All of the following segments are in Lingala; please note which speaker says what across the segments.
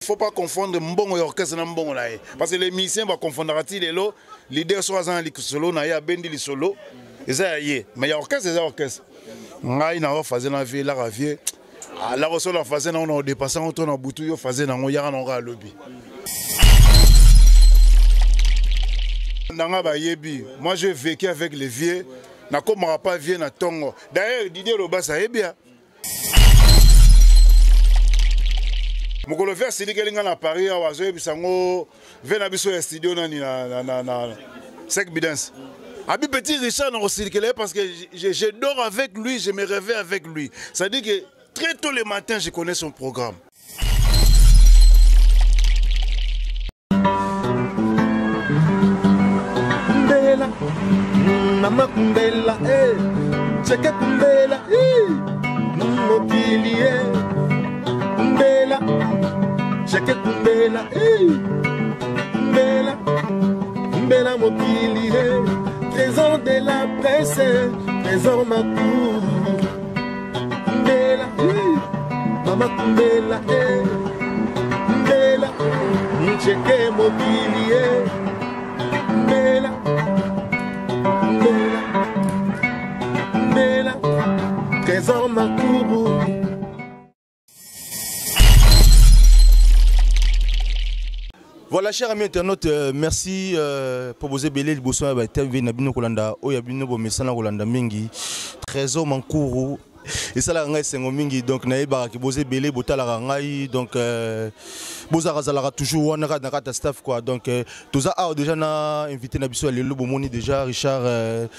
Speaker 1: Faut pas confondre mbongo ya orchestre na mbongo na ye, parce que les musiciens baconfondaka ti lelo. Leader soki aza na lisolo na ye, abendi lisolo, eza ya ye, mais ya orchestre eza orchestre. Ngai na ofaze na vie laka vie alako so na faze nango na odepase yango to na butu yo faze nango yaka nango alobi nanga bayebi. Moi, j'ai vécu avec les vieux, nakomaka pas vieux na ntongo. D'ailleurs, Didier Lobas ayebi ya mokolo ve asilikeli ngai na Paris awa, azoyebisa yango ve na biso ya studio nani na Sec Bidens, abi petit Richard, nakosilikela ye parce que je dors avec lui, je me réveille avec lui, c'est à dire que très tôt le matin, je connais son programme.
Speaker 2: Kumbela mama kumbela, eh cheke kumbela, eh mokili, eh kumbela cheke kumbela, eh kumbela kumbela mokili, eh Trésor de la presse, Trésor Makou, kumbela, eh mama kumbela, eh kumbela cheke mokili, eh kumbela kumbela kumbela Trésor Makubu.
Speaker 3: Voilà, chers amis internautes, merci pour vos ebele liboso ya ba TV na bino kolanda oyo ya bino bomesana kolanda mingi. Trésor Mankuru esalaka ngai esengo mingi, donc nayebaka ke boza ebele botalaka ngai, donc bozalaka zalaka toujours wana kaka na kati ya staff quoi. Donc toza awa déjà na invité na biso ya lelo, bomoni déjà Richard,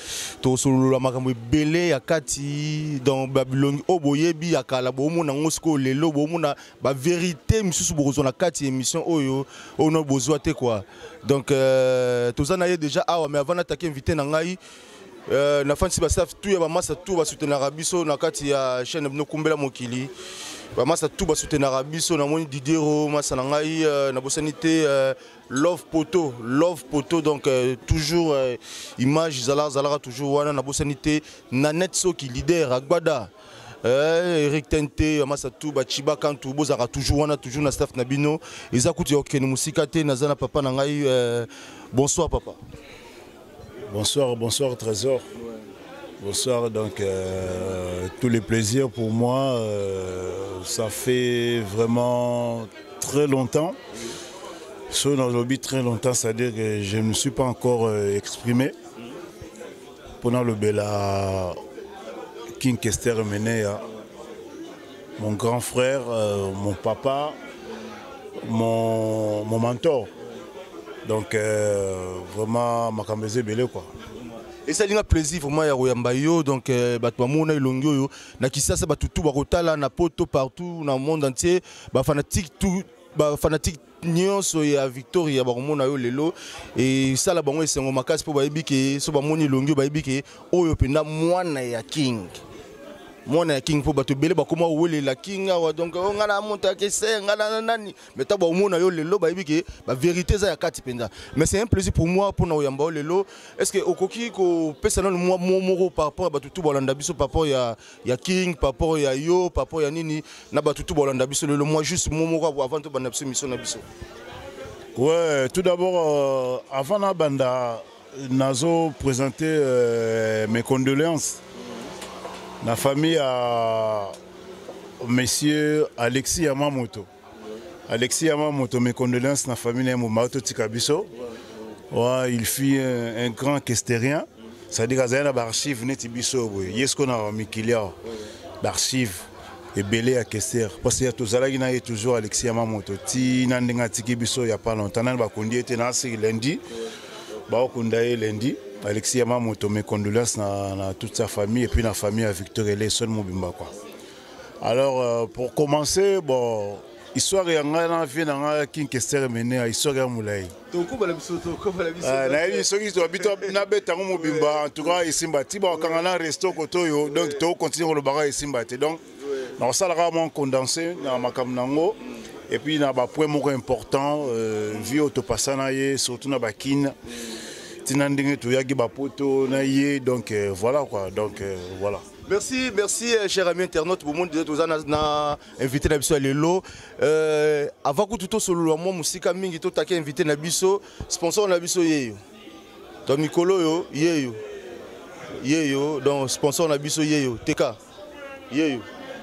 Speaker 3: tosolola makambo ebele ya kati, donc babilongi oyo boyebi ya kala, bomona yango sikoyo lelo, bomona bavérité misusu bokozwa na kati ya émission oyo oyo no bozwa te quoi. Donc toza na ye déjà awa, mais avant nataki invité na ngai, nafandisi bastaff tout ya bamasa tout basoutenaka biso na kati ya chaîne na bino Kumbela Mokili. Bamasa tout basoutenaka biso, namoni Didiero masa na ngai, nabosani te Love Poto, Love Poto, donc toujours image zalaka zalaka toujours wana. Nabosani te Nanette Soki, leader Agbada, Eric Tente, masa tout bachiba kantu bozalaka toujours wana, toujours na staff na bino. Eza kutu ya kokende mosika te, naza na papa na ngai. Bonsoir papa.
Speaker 1: Bonsoir, bonsoir Trésor. Bonsoir, donc tout le plaisir pour moi. Ça fait vraiment très longtemps. Sur dans le très longtemps, c'est-à-dire que je ne me suis pas encore exprimé. Pendant le Bella King Kester Emeneya, mon grand frère, mon papa, mon mentor. Donc vraiment makambo eza ebele quoi.
Speaker 3: Esali nga plaisir vraiment ya koyamba yo, donc bato bamona elongi oyo na Kisasa, bato tu bakotala na poto, partout na monde entier, bafanatique tout, bafanatique nyonso ya Victoria bakomona yo lelo, esala bango esengo makasi mpo bayebi ke so bamoni elongi oyo, bayebi ke oyo mpenza mwana ya King, mwana ya King, mpo bato ebele bakoma kowelela King awa. Donc oyo ngai na moto akese ngai na nani, mais ntango baomona yo lelo, bayebi ke bavérité eza ya kati mpenza. Mais c'est un plaisir pour moi mpona koyamba yo lelo. Est ce que okoki kopesa nano mwa mot moko par rapport ya bato tu balanda biso, par rapport ya King, par rapport ya yo, par rapport ya nini na bato tu balanda biso lelo, moi juste mot moko avant tobanda biso émission na biso?
Speaker 1: Ouais, tout d'abord, avant nabanda, nazo présenter mes condoléances la famille à monsieur Alexis Yamamoto. Alexis Yamamoto, mes condoléances na famille na moma totika biso. Ouais, il fut un grand kestérien, c'est-à-dire azali na baarchive neti biso boye, ye siko na mikili awa baarchive ebele ya Kester, parce que tozalaki na ye toujours. Alexis Yamamoto ti na ndenge atiki biso ya pas longtemps, nani bakundi ye te, na asiki lundi, baokunda ye lundi. Alexis Yamamoto, mes condoléances na toute sa famille et puis na famille ya Victor Eleison mobimba quoi. Alors pour commencer, bon, histoire ya ngai na vie na ngai King Kester Emeneya, histoire ya molai.
Speaker 3: Tokobala biso, tokobala biso.
Speaker 1: Nayebi soki tobabi to nabeta yango mobimba, en tout cas esimba ti bakokanga na resto koto oyo, donc tokontinue kolobaka esimba te. Donc nakosalaka mwa condensé na makambo nango et puis na bapoint moko important, vie oyo topasa na ye, surtout na bakine ntina ndenge toyaki bapoto na ye. Donc voilà quoi, donc voilà.
Speaker 3: Merci, merci, cher ami internaute. Bon monde, toza na invité na biso ya lelo. Avant kutu tosolola mwa mosika mingi, totaki invité na biso, sponsor na biso yeyo. Donc mikolo oyo yeyo. Yeyo, donc sponsor na biso yeyo, TK. Yeyo.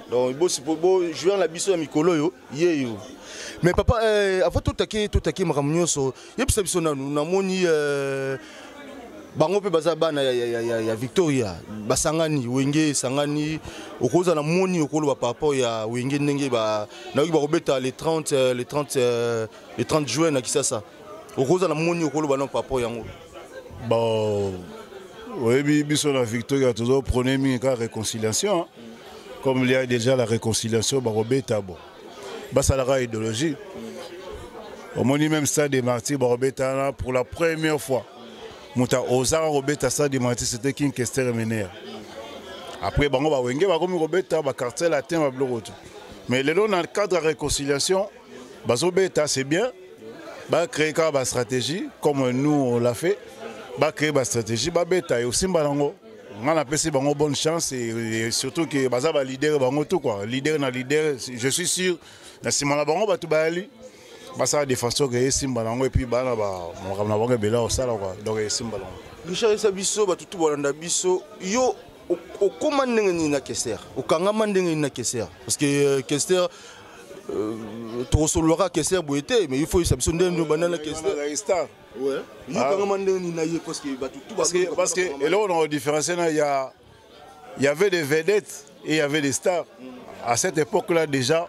Speaker 3: Donc bo bo joueur na biso ya mikolo oyo yeyo. Mais papa, avant totaki makambo nyonso, yebisa biso nanu, namoni bango mpe baza bana ya Victoria, basangani Wenge esangani. Okozala na moni okoloba par rapport ya Wenge, ndenge nayoki bakobeta le 30, le 30, le 30 juin na Kisasa, okozala na moni okoloba no par rapport yango?
Speaker 1: Bon, oyebi, biso na Victoria tozoprôner mingi kaka réconciliation, hein. Comme il y a déjà la réconciliation, bakobeta, bon, basalaka idéologie. Omoni, même Stade des Martyrs bakobeta wana pour la première fois, moto ozaka kobeta Stade des Martyrs, c'était King Kester Emeneya. Après bango bawenge bakomi kobeta baquartier latin, babiloko to. Mais lelo, na cadre ya réconciliation, bazobeta, c'est bien. Bacréer kaka bastratégie comme nous on l'a fait. Bacréer bastratégie, babeta e osimba nango. Nga napesi bango bonne chance et surtout ke baza baleader bango tout quoi, leader na leader. Je suis sûr, na nsima na bango bato bayali basala défenseur ke esimba nango, et puis bana makambo na bango ebele osala quoi, donc esimba nango.
Speaker 3: Richard, esa biso bato tu bolanda biso, yo okóma ndenge nini na Kester? Okangama ndenge nini na Kester? Parce que Kester, tokosololaka Kester boye te, mais il faut yebisa biso ndenge nini obanda na Kester.
Speaker 1: Azalaki star.
Speaker 3: Ouais. Yo okangama ndenge nini na ye? Parce que bato tu
Speaker 1: Parce que eloko na différencier na il y avait des vedettes et il y avait des stars à cette époque là déjà.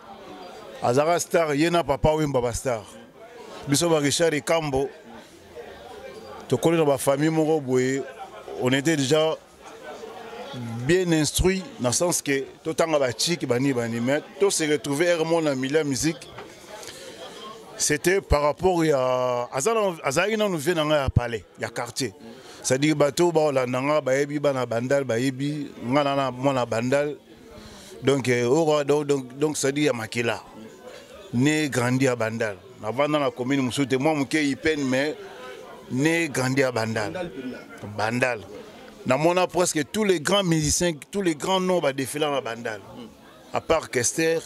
Speaker 1: Azalaka star, ye na Papa Wemba bastar. Biso ba Richard Ekambo, tokoli na bafamille moko boye, on était déjà bien instruit dans le sens que totanga bachiki bani bani, mais to se retrouver rarement na milieu ya musique. C'était par rapport ya azalaki nanu vieux na ngai ya palais ya quartier, c'est-à-dire bato baolanda nga bayebi bana Bandal, bayebi nga na mwana Bandal. Donc oyo donc c'est-à-dire ya makila, né grandi à Bandal. Navanda na commune mosusu te, mwa moke Ipene, mais né grandi à Bandal. Bandal namona presque tous les grands musiciens, tous les grands noms badéfila na Bandal, à part Kester.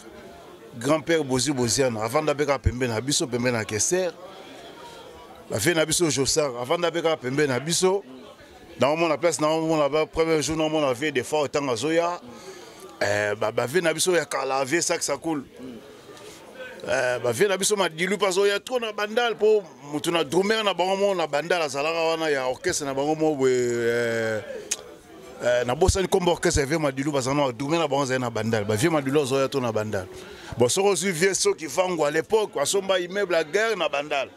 Speaker 1: Grand-père Bozi Boziana avanda mpe kaka pembeni na biso, pembeni na Kester. Bavieux na biso Josar avanda mpe kaka pembeni na biso. Naomona place, naomona ba premier jour, naomona vieux des fois ntango azoya, bavieux na biso ya kala, vieux Sak Sakul, bavieux na biso Madilu mpe azoya trop na Bandal, mpo motu na drummer na bango moko na Bandal azalaka wana ya orchestre na bango moko boye, nabosani nkombo orchestre ya vieux Madilu. Bazala na drummer na bango, azali na Bandal. Bavieux Madilu azoya to na Bandal. Bon, soki ozwi vieux Soki Vango, à l'époque asomba immeuble ya guerre na Bandal.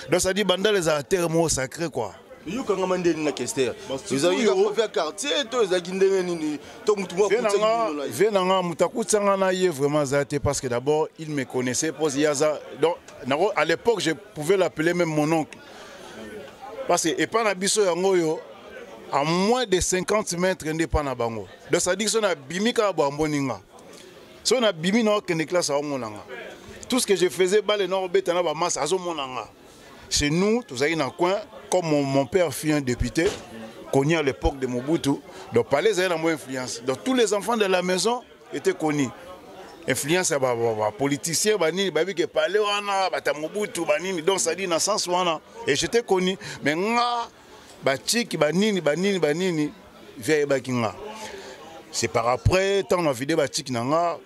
Speaker 1: Donc ça dit Bandal ezala terre moko sacré quoi.
Speaker 3: Yokangama ndenge nini na Kester? Ezalaki kaka quartier to ezalaki ndenge nini to mutu moko?
Speaker 1: Vieux na nga, moto akutisanga na ye vraiment aza te, parce que d'abord il me connaissait po ye aza, donc à l'époque je pouvais l'appeler même mon oncle, parce que epa na biso yango oyo à moins de 50 mètres nde epa na bango. Donc ça dit so nabimi kaka boamboni nga, so nabimi na okende classe, aomona nga. Tout ce que je faisais, bale na obeta na bamasa, azomona nga. Chez nous, tozalaki na coin. Comme mon père fut un député connu à l'époque de Mobutu, donc palais ezali na mwa influence, donc tous les enfants de la maison étaient connus. Influence ya bapoliticien banini, bayebi ke palais wana bata Mobutu banini. Donc ça dit na sens wana, et j'étais connu. Mais nga batiki banini banini banini, vieux ayebaki nga. C'est par après, ntango na vidé batiki na nga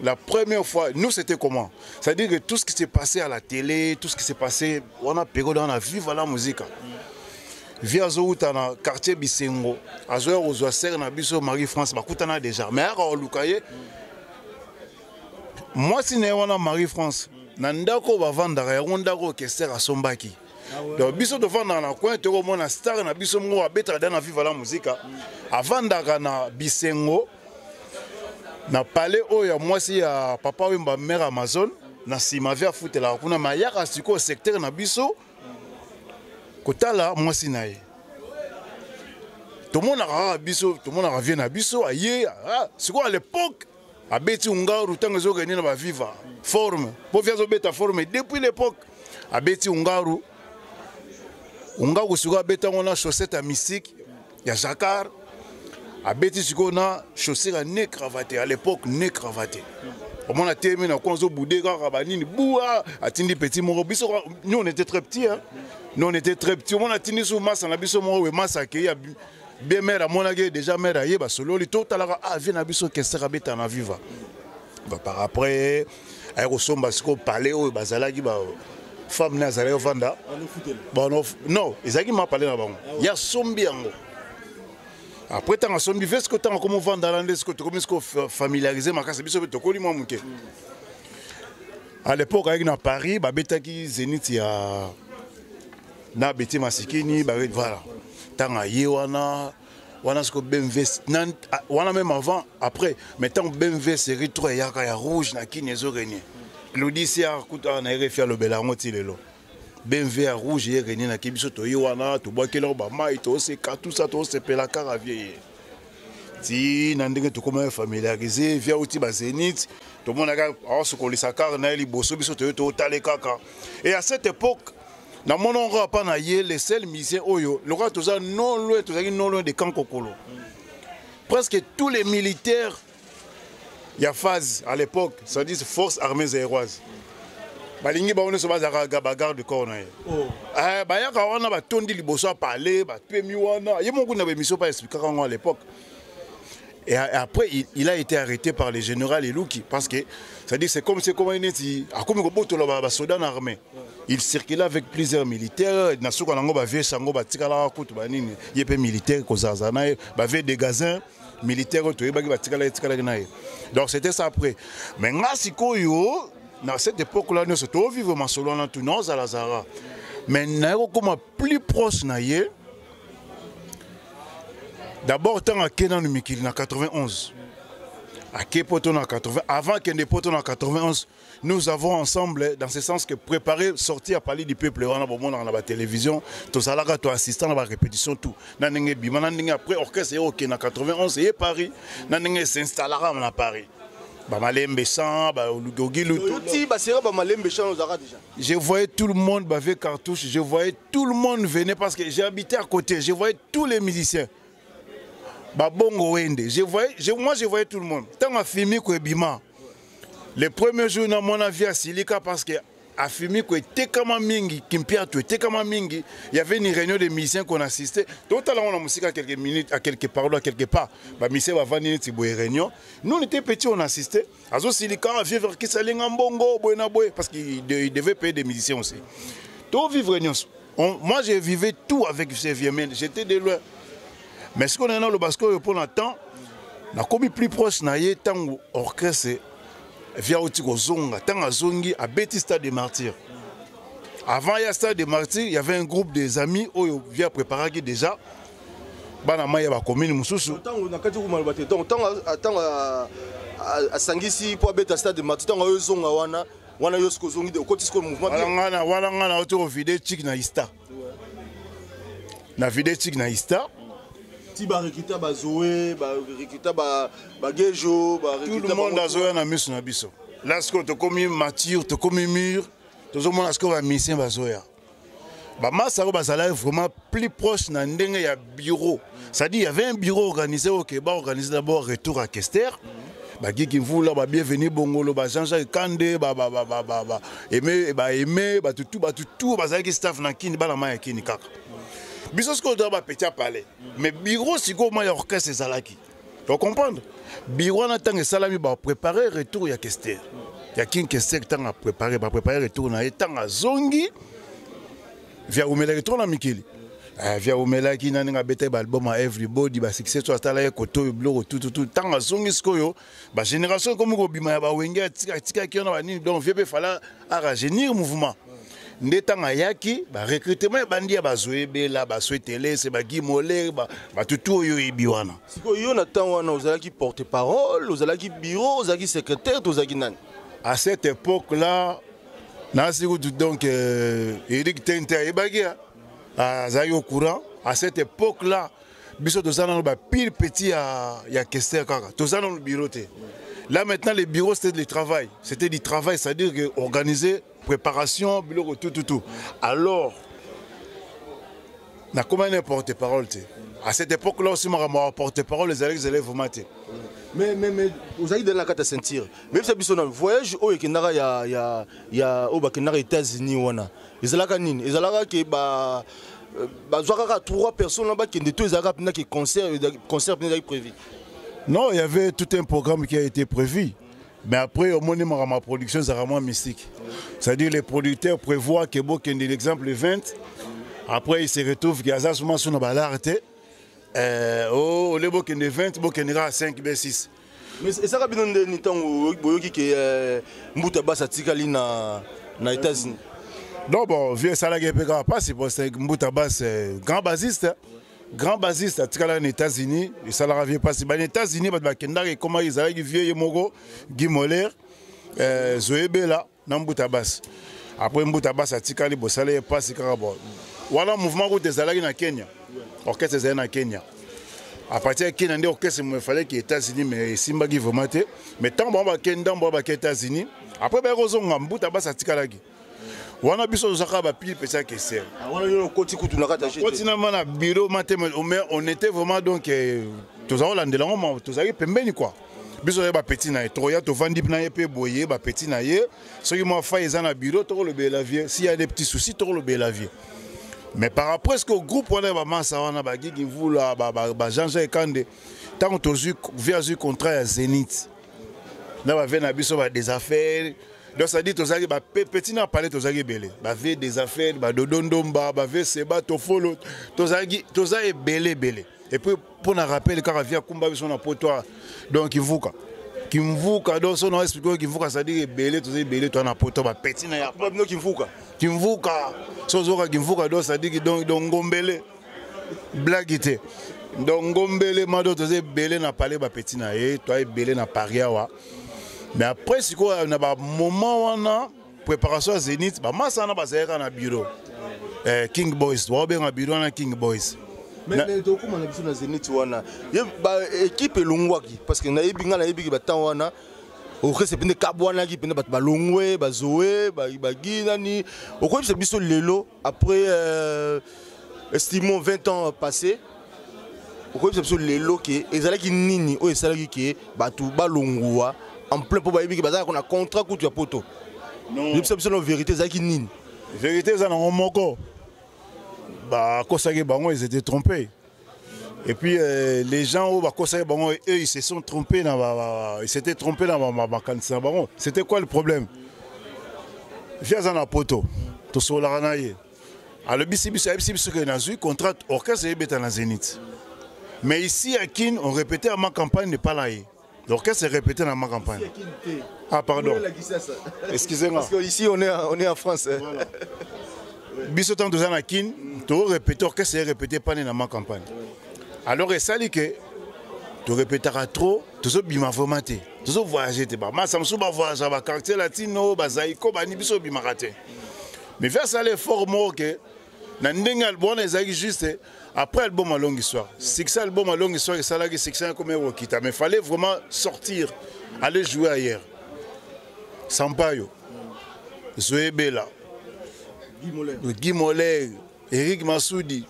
Speaker 1: la première fois. Nous, c'était comment? C'est-à-dire que tout ce qui s'est passé à la télé, tout ce qui s'est passé, on a période, on a Viva la Musique. Vieux azouta na quartier Bisengo, azoya kozwa sœur na biso Marie-France, bakutana déjà. Mais aka oluka ye, mwasi na ye wana Marie-France, na ndako bavandaka yango, ndako Kester asombaki. Donc biso tovandaka na coin, tokomona star na biso moko abetaka da na Viva la Musique, avandaka na Bisengo, na palais oyo ya mwasi ya Papa Wemba, mare Amazon. Na nsima vieux afutelaka kuna, ma ayaka sikoyo secteur na biso kotala mwasi na ye. Tomonaka kaka biso, tomonaka vieux na biso aye. Ah, sikoyo à l'époque abeti ungaru, ntango ezokende na baviva forme, mpo vieux azobeta forme depuis l'époque. Abeti ungaru, ungaru sikoyo abetango na chaussette ya mystique ya jacquard. Abeti sikoyo na chaussure ya ne cravate, à l'époque ne cravate. Omona telemi na coin azobude kaka banini bua, atindi petit moko. Biso, nous on était très petits, hein. Nous on était très petits. Omona atindi su masa na biso moko, we masa akei bien mère amonaki déjà mère aye basololi totalaka, ah, vie na biso Kester abeta na Viva. Bah, par après aye kosomba sikoyo palais oyo bazalaki ba femme ne azalaki ovanda. Bon, non, ezalaki ma palais na bango ya sombi yango. Après ntango asombi ve sikoyo, ntango akomi ovanda na nde sikoyo tokomi sikoyo familiarize makasi, biso mpe tokoli mwa moke. À l'époque ayaki na Paris, babetaki Zénith ya na Beti Masikini. Voilà, ntango aye wana wana sikoyo BMW wana, même avant, après, mais ntango BMW série 3 eyaka ya rouge na Kini ezorenie, Claudis ya kuta na RFI alobela yango ti lelo. BMW ya rouge ye renie na biso, toye wana tobwakelaka bamai, toseka, tout ça, tosepela kaka vie ye ti na ndenge tokóma familiarise. Via uti bazénith, tomonaka aosokolisa kaka na ye liboso, biso toye totale kaka. Et à cette époque namona ngo apa na ye, le seul musicien oyo lokola toza non loin, tozalaki non loin de camp Kokolo, presque tous les militaires ya phase à l'époque, c'est-à-dire force armée zaïroise, balingi bango nyonso bazalaka bagarde corps na ye. Eh, bayaka wana batondi liboso ya palais, bapemi wana. Ye moko na bémission pa expliquaka yango à l'époque. Et après, il a été arrêté par le général Elouki parce que, c'est-à-dire, c'est comme c'est comme neti akomi kobotola basoda na armée. Il circulait avec plusieurs militaires. Na suka nango bavie sango batikalaka kutu banini, ye mpe militaire kozala na ye, bavie de gazin militaire oyo toyebaki batikala etikalaki na ye. Donc c'était ça. Après, mais nga sikoyo na cette époque là nyonso tovivre masolo wana tu naozala zara, mais naye kokóma plus proche na ye d'abord ntango ake nanu mikili na 91, ake poto na 80. Avant akende poto na 91, nous avons ensemble, dans ce sens que préparé sortie à Palais du Peuple wana bomonaka na batélévision, tozalaka toassistant na barépétition, tout na ndenge ebima, na ndenge après orchestre ye okende na 91 eye Paris, na ndenge es'installaka na Paris, bamalembe 100 baogilu.
Speaker 3: Tuti basera bamalembe 100, ozalaka déjà.
Speaker 1: Je voyais tout le monde baver cartouche, je voyais tout le monde venir parce que j'habitais à côté, je voyais tous les musiciens, babongo wende, je voyais, moi je voyais tout le monde. Ntango afimi koebima le premier jour na mona vie asilika parce que afimi ko etekama mingi, kimpiatu etekama mingi. Il y avait une réunion de musiciens qu'on assistait, totala ngo na mosika, quelques minutes, à quelque part, à quelque part, bamusicien bavandi neti boye, réunion. Nous on était petits, on assistait. Azosilika, vieux Verkis alenga mbongo boye na boye parce qu'il devait payer des musiciens aussi. Tovivre nyonso. Moi je vivais tout avec ces vieux, mais j'étais de loin. Mais ce qu'on a le basco oyo mpona temps nakomi plus proche na ye, ntango orchestre via oti kozonga, ntango azongi abeti stade de Martyr. Avant ya stade de Martyr, il y avait un groupe des amis oyo via préparaki déjà, bana mai ya bacommune mosusu.
Speaker 3: Ntango na kati kumaloba te, donc ntango asangisi mpo abeta stade de Martyr, ntango ayozonga wana wana, yo soki ozongi, okoti sikoyo mouvement.
Speaker 1: Wana nga na oti kovide chik na ista, na vide chik na ista.
Speaker 3: Ti barecruta bazoe, barecruta bagejo.
Speaker 1: Tout le monde azoya na miso na biso. Là sikoyo tokomi mature, tokomi mûr, tozomona sikoyo bamusicien bazoya, bamasa oyo bazalaki vraiment plus proche na ndenge ya bureau, c'est-à-dire il y avait un bureau organisé. Ok, baorganiser d'abord retour à Kester, bagiki mvula, babienvenu Bongolo, ba Jean-Jacques Kande, baaime bato tu, bato tu bazalaki staff na Kini, bana mai ya Kini kaka. Biso sikoyo toza bapeti ya palais, mais bureau sikoyo mai ya orchestre ezalaki. Tocomprendre bureau wana ntango esalami, baprépare retour ya Kester, ya King Kester. Ntango aprépare, baprépare retour na ye, ntango azongi via umelaki tro na mikili, via umelaki na ndenge abetaki baalbum ya Everybody, basuccès to atala ye koto oyo biloko tututu. Ntango azongi sikoyo, bagénération ekomi kobima ya bawenge atikaki wana banini, donc vie mpe fala arajeunir mouvement. Nde ntango ayaki, barecrutement ebandi ya bazoyebela, baswetelese, bagimole, batutu oyo oyebi wana.
Speaker 3: Sikoyo yo na ntango wana ozalaki porte parole, ozalaki bureau, ozalaki secrétaire to ozalaki nani?
Speaker 1: À cette époque là nasi kutu, donc Eric Tente ayebaki, azalaki au courant. À cette époque là biso toza nano bapire petit ya Kester kaka, toza nano bureau te. Là maintenant, le bureau, c'était le travail, c'était du travail, c'est à dire que organiser préparation, biloko tout tout tout. Alors Nakomaki na porte parole te. À cette époque là aussi, makambo ya porte parole ezalaki ezalaki vraiment te.
Speaker 3: Mais ozalaki dela na kati ya ceinture, mais bisa biso na voyage oyo ekendaka ya oyo bakendaka États-Unis wana, ezalaka nini? Ezalaka ke ba bazwaka kaka trois personnes bakende to ezalaka mpenza ke concert mpenza ezalaki prévu?
Speaker 1: Non, il y avait tout un programme qui a été prévu. Mais après, au moment de ma production, c'est vraiment mystique. C'est-à-dire les producteurs prévoient que bokende, l'exemple, le 20, après ils se retrouvent qu'il y a souvent sur la. Oh, le bokende 20, bokende à 5, B6.
Speaker 3: Mais esalaka bino ndeni ntango boyoki ke Mbuta Basi atikali na États-Unis?
Speaker 1: Non, bon, vieux esalaki mpe kaka mpasi po Mbuta Basi, grand bassiste, hein. Grand bassiste atikala na États-Unis, esalaka vieux mpasi. Bana États-Unis, bato bakendaka, ekomaki ezalaki vieux ye moko, Guy Moller, Zoyebela na Mbuta Basi. Après Mbuta Basi atikali, bosala ye mpasi kaka. Bon, wana mouvement kuta ezalaki na Kenya, orchestre ezalaki na Kenya. À partir ya Kenya nde orchestre mo efallait États-Unis, mais esimbaki vraiment te. Mais ntango bango bakende, ntango bango bake États-Unis, après bayaki kozonga, Mbuta Basi atikalaki wana. Biso tozalaka bapile pesa Kester.
Speaker 3: Wana yo okoti kutu na kati ya
Speaker 1: Koti na ma na bureau ma te, mais on était vraiment, donc tozala kolandela yango, ma tozalaki pembeni quoi. Biso oye bapeti na ye, tokoya tovandi na ye mpe boye, bapeti na ye. Soki mwa fai eza na bureau, tokolobela vieux. S'il y a des petits soucis, tokolobela vieux. Mais par après, ce que groupe wana ya bamasa wana, bagigi Mvula, ba Jean-Jean Ekande, ntango tozwi, vieux azwi contrat ya Zénith na bavieux na biso ba des affaires. Donc ça dit tozalaki bapeti na palais, tozalaki ebele, bavieux des affaires, badodo Ndomba, bavieux Seba Tofolo, tozalaki toza ebele ebele. Et puis mpo na rappel kaka, vieux akumba biso na poto. Donc Kimvuka, Kimvuka, donc so na expliquer Kimvuka, c'est à dire ebele, toza ebele, toza na poto, bapeti na ya
Speaker 3: bino Kimvuka.
Speaker 1: Kimvuka, so ozoka Kimvuka, donc c'est à dire donc ngombele blague te. Donc ngombele mado, toza ebele na palais, bapeti na ye, toza ebele na Paris awa. Mais après sikoyo na bamoment wana, préparation ya Zénith, bamasa wana bazalaki na bureau, King Boys, baobenga bureau wana King Boys.
Speaker 3: Mais tokóma na biso na Zénith wana, ye baéquipe elongwaki, parce que nayebi, ngai nayebiki batemps wana orchestre pene kabwanaki pene, bato balongwe, bazoe, bagi nani. Okoyebisa biso lelo, après estimons 20 ans passé, okoyebisa biso lelo ke ezalaki nini oyo esalaki ke bato balongwa en plein, mpo bayebiki bazalaka na contrat kutu ya poto? Yebisa biso na vérité, ezalaki nini?
Speaker 1: Vérité eza nango moko: bakosaki bango, ils étaient trompés. Et puis les gens oyo bakosaki bango, eux, ils se sont trompés na ils s'étaient trompés na makanisi na bango. C'était quoi le problème? Vieux aza na poto, tosololaka na ye, alobisi biso, ayebisi biso ke nazwi contrat, orchestre eyebeta na Zénith. Mais ici à Kin, on répétait à Ma Campagne, n'est pas là ye. L'orchestre est répété dans Ma Campagne. Ah pardon, excusez-moi.
Speaker 3: Parce que ici on est en France.
Speaker 1: Voilà. Biso ntango toza na Kin, torépété, orchestre erépété pane na Ma Campagne. Alors esali ke torépétaka trop, tozobima vraiment te, tozovoyage te. Bamasa mosusu bavoyage, baquartier latino, bazaiko, bani, biso obimaka te. Mais vieux asala effort moko ke na ndenge album wana ezalaki juste après album à Longue Histoire, succès album à Longue Histoire esalaki succès comme ekokita, mais fallait vraiment sortir, aller jouer ailleurs. Sampaio, Zoebela, Guy Moller, Eric Masudi,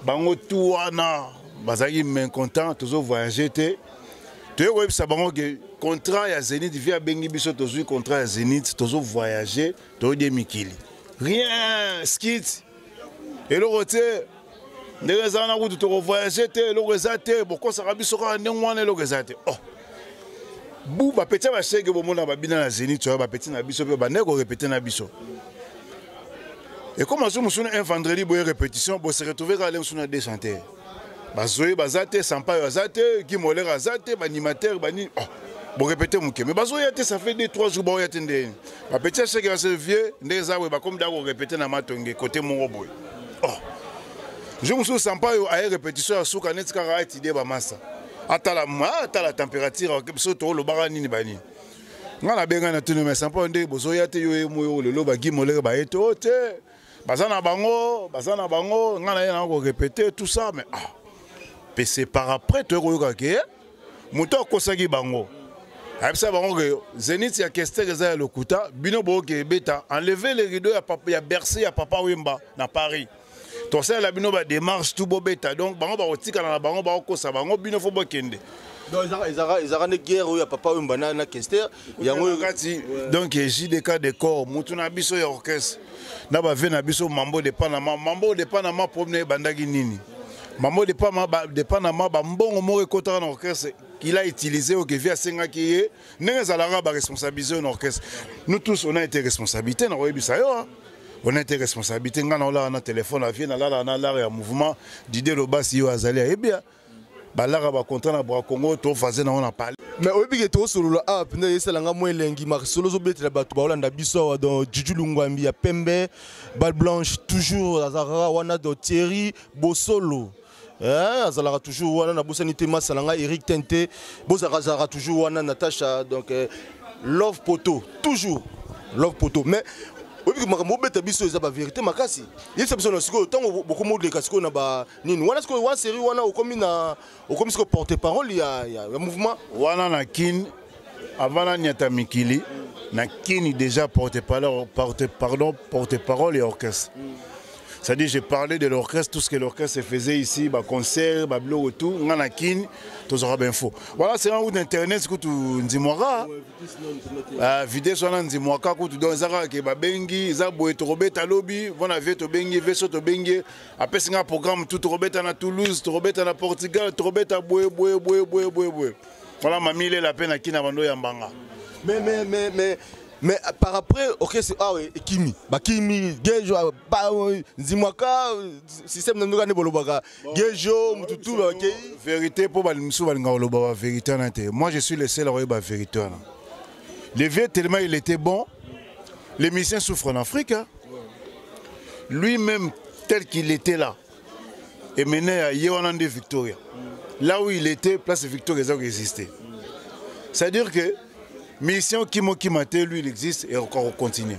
Speaker 1: bango tu wana bazalaki mécontent, tozovoyage te. Toye koyebisa bango ke contrat ya Zénith, vieux abengi biso, tozwi contrat ya Zénith, tozovoyage, toyodie mikili, rien skit, eloko te. Ndenge eza wana kutu tokovoyage te, eloko eza te, bokosaka biso kaka ndenge wana, eloko eza te. Oh, bu bapeti ya bashege, bomona babina na Zénith oyo, bapeti na biso mpe bandeki korépéter na biso. Ekoma so mosusu un vendredi boye, répétition, bose retrouve kaka le mosusu na deux chanteurs, bazoye baza te, Sampayo aza te, Guy Moler aza te, baanimateur banini. Oh, borépété moke, mais bazoya te, ça fait 2, 3 jours baoya te. Ndenge bapeti ya shege base, vieux, ndenge eza boye, bakomi da korépéter na Matonge kote moko boye. Oh, jour mosusu Sampayo aye répétition ya suka, neti kaka aétudier bamasa, atala atala température biso toolobaka nini banini. Nga nabengai na tuni: "Mais Sampayo, ndenge bozoya te, yo ye moyo lelo bagi Molere baye te?" O te, baza na bango, baza na bango, nga na ye na korépéter, tout ça. Mais ah, pe c'est par après toye koyoka ke moto akosaki bango, ayebisa bango ke Zénith ya Kester eza ya lokuta, bino boyoke ebeta enlever le rideau ya, papa, ya Bercy ya Papa Wemba na Paris. Tosalela bino badémarche tout, bobeta. Donc bango bakotikala na bango, bakokosa bango, bino fo bokende.
Speaker 3: Donc ezalaka nde guerre oyo ya Papa Wemba na Kester yango.
Speaker 1: Kati donc JDK de corps, mutu na biso ya orchestre na bave na biso Mambo de Panama. Mambo de Panama, problème ebandaki nini? Mambo de Panama, bambongo moko ekotaka na orchestre qu'il a utilisé, oyo vieux asengaki ye. Ndenge ezalaka, baresponsabilité oyo na orchestre, nous tous, on a été responsabilité. Na koyebisa yo, on a été responsabilité. Ngai naolala na téléphone a vieux, nalalaka na lare ya mouvement. Didier Lobasi oyo azali, ayebi balaka bacontrat na Bra Congo, tofaze nango na pale.
Speaker 3: Mais oyebi ke tokosolola awa mpenza, esalanga mwa elengi. Masolo ozobetela bato baolanda biso awa. Donc Juju Lungwambi ya pembe, balle blanche, toujours azalaka wana. Donc Thierry Bosolo azalaka toujours wana. Nabosani te masala ngai Eric Tente, bozalaka, azalaka toujours wana. Natacha, donc Love Poto, toujours Love Poto. Mais oyebi makambo obeta biso eza bavérité makasi. Yebisa biso na sikoyo, ntango bokomi oleka sikoyo na banini wana, sikoyo wana série wana, okomi na okomi sikoyo porte parole ya mouvement.
Speaker 1: Wana na Kine, avant naniata mikili na Kini, déjà porte parole, porte, pardon, porte parole et orchestre. C'est-à-dire, j'ai parlé de l'orchestre, tout ce que l'orchestre faisait ici, ba concert, ba biloko tout, nga na Kine, tozwaka bainfo. Voilà, c'est un route internet kutu ndimwaka. Vitesse wana ndimwaka kutu. Donc eza kaka ke babengi, eza boye, tokobeta lobi mpona vieux, tobengi vieux so, tobengi, apesi nga programme tout: tokobeta na Toulouse, tokobeta na Portugal, tokobeta boye boye boye boye boye boye. Voilà, mami lela mpe na Kina bando oyambanga.
Speaker 3: Mais par après, orchestre awa ekimi, bakimi Gejo Nzimwaka, système na ndoka nde bolobaka Gejo mututu bakei.
Speaker 1: Vérité, mpo balimisusu balingaka koloba bavérité wana te. Moi, je suis le seul akoyeba vérité wana. Le vieux, tellement il était bon, les musiciens souffrent en Afrique, hein. Lui-même, tel qu'il était là et maintenant ye wana nde Victoria, là où il était, place Victoria eza koexister. C'est-à-dire que mission kimokima te, lui, il existe et encore continue.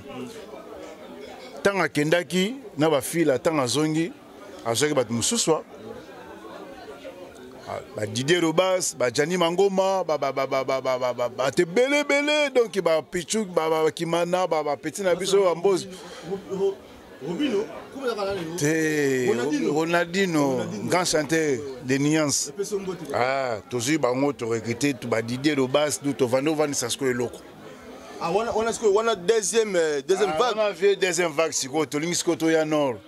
Speaker 1: Ntango akendaki na bafila, ntango azongi, azwaki bato mosusu, badidier Robas, bajani Mangoma, bato ebelebele, donc bapichu, bakimana, bapeti na biso bambozi te, Ronaldino, grand chanteur de nuance. Ah, tozwi bango, torecruter badidier Robas, tovandi, ovandisa sikoyo eloko.
Speaker 3: Ah, wana sikoyo wana deuxième vague.
Speaker 1: Wana vieux, deuxième vague. Sikoyo tolingi sikoyo toya nord,